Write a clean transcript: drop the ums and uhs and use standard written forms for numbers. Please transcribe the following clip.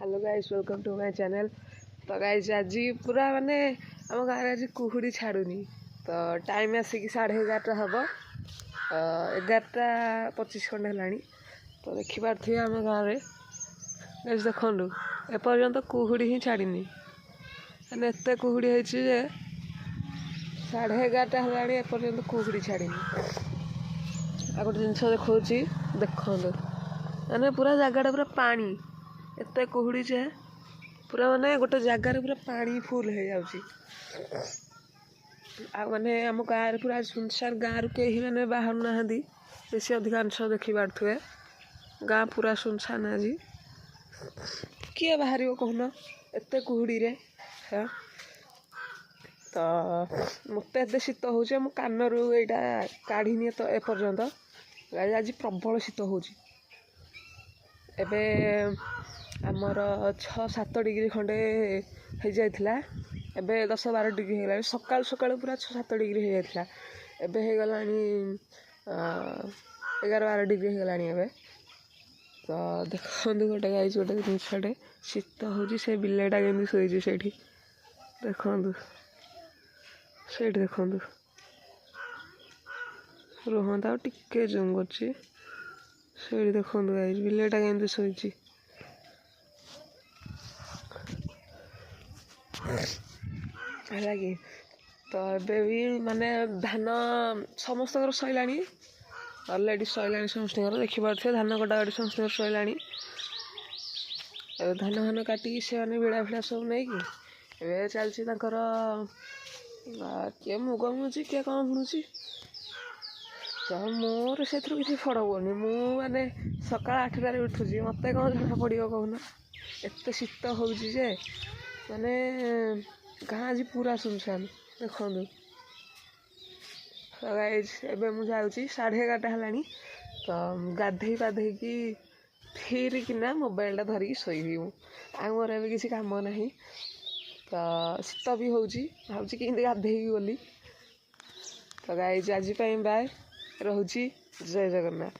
Hello guys, welcome to my channel. ତ guys, ଆଜି ପୁରା ମାନେ ଆମ ଗାଁରେ ଆଜି କୁହୁଡ଼ି ଛାଡ଼ୁନି। ତ ଟାଇମ୍ ଆସିକି 11:30 ହେବ, 11:25 ଖଣ୍ଡେ ହେଲାଣି। ତ ଦେଖିପାରୁଥିବେ ଆମ ଗାଁରେ ଗାଇସ୍, ଦେଖନ୍ତୁ, ଏପର୍ଯ୍ୟନ୍ତ କୁହୁଡ଼ି ହିଁ ଛାଡ଼ିନି। ମାନେ ଏତେ କୁହୁଡ଼ି ହେଇଛି ଯେ 11:30 ହେଲାଣି, ଏପର୍ଯ୍ୟନ୍ତ କୁହୁଡ଼ି ଛାଡ଼ିନି। ଆଉ ଗୋଟେ ଜିନିଷ ଦେଖାଉଛି, ଦେଖନ୍ତୁ, ମାନେ ପୁରା ଜାଗାଟା ପୁରା ପାଣି। ଏତେ କୁହୁଡ଼ି ଯେ ପୁରା ମାନେ ଗୋଟେ ଜାଗାରେ ପୁରା ପାଣି ଫୁଲ୍ ହେଇଯାଉଛି। ଆଉ ମାନେ ଆମ ଗାଁରେ ପୁରା ସୁନସାନ, ଗାଁରୁ କେହି ମାନେ ବାହାରୁ ନାହାନ୍ତି ବେଶୀ। ଅଧିକାଂଶ ଦେଖିପାରୁଥିବେ ଗାଁ ପୁରା ସୁନସାନ ଆଜି। କିଏ ବାହାରିବ କହୁନ ଏତେ କୁହୁଡ଼ିରେ? ହଁ, ତ ମୋତେ ଏତେ ଶୀତ ହେଉଛି, ମୋ କାନରୁ ଏଇଟା କାଢ଼ିନି ତ ଏପର୍ଯ୍ୟନ୍ତ। ଆଜି ପ୍ରବଳ ଶୀତ ହେଉଛି। ଏବେ ଆମର 6-7 ଡିଗ୍ରୀ ଖଣ୍ଡେ ହେଇଯାଇଥିଲା, ଏବେ 10-12 ଡିଗ୍ରୀ ହେଇଗଲାଣି। ସକାଳୁ ସକାଳୁ ପୁରା 6-7 ଡିଗ୍ରୀ ହେଇଯାଇଥିଲା, ଏବେ ହେଇଗଲାଣି 11-12 ଡିଗ୍ରୀ ହେଇଗଲାଣି ଏବେ। ତ ଦେଖନ୍ତୁ ଗୋଟେ ଗାଇଛି ଗୋଟେ ଜିନିଷଟେ, ଶୀତ ହେଉଛି, ସେ ବିଲେଇଟା କେମିତି ଶୋଇଛି ସେଇଠି ଦେଖନ୍ତୁ, ସେଇଠି ଦେଖନ୍ତୁ। ରୁହନ୍ତୁ, ଆଉ ଟିକେ ଜୁମ୍ କରୁଛି। ସେଇଠି ଦେଖନ୍ତୁ ଗାଇଛି, ବିଲେଇଟା କେମିତି ଶୋଇଛି। ହେଲା କି? ତ ଏବେ ବି ମାନେ ଧାନ ସମସ୍ତଙ୍କର ସରିଲାଣି, ଅଲରେଡ଼ି ସରିଲାଣି ସମସ୍ତଙ୍କର। ଦେଖିପାରୁଥିବେ ଧାନ କଟାକଟି ସମସ୍ତଙ୍କର ସରିଲାଣି। ଏବେ ଧାନ ଫାନ କାଟିକି ସେମାନେ ବିଡ଼ା ଫିଡ଼ା ସବୁ ନେଇକି ଏବେ ଚାଲିଛି ତାଙ୍କର, କିଏ ମୁଗ ବୁଣୁଛି, କିଏ କ'ଣ ବୁଣୁଛି। ତ ମୋର ସେଥିରୁ କିଛି ଫରକ ପଡ଼ୁନି। ମୁଁ ମାନେ ସକାଳ 8ଟାରେ ଉଠୁଛି, ମୋତେ କ'ଣ ଜଣା ପଡ଼ିବ କହୁନ? ଏତେ ଶୀତ ହେଉଛି ଯେ ମାନେ ଗାଁ ଆଜି ପୁରା ସୁନସାନ, ଦେଖନ୍ତୁ। ତ ଗାଇଜ୍, ଏବେ ମୁଁ ଯାଉଛି, 11:30 ହେଲାଣି, ତ ଗାଧେଇ ପାଧେଇକି ଫିରିକିନା ମୋବାଇଲଟା ଧରିକି ଶୋଇବି ମୁଁ। ଆଉ ମୋର ଏବେ କିଛି କାମ ନାହିଁ। ତ ଶୀତ ବି ହେଉଛି, ଭାବୁଛି କେମିତି ଗାଧେଇବି ବୋଲି। ତ ଗାଇଜ୍, ଆଜି ପାଇଁ ବାଏ, ରହୁଛି। ଜୟ ଜଗନ୍ନାଥ।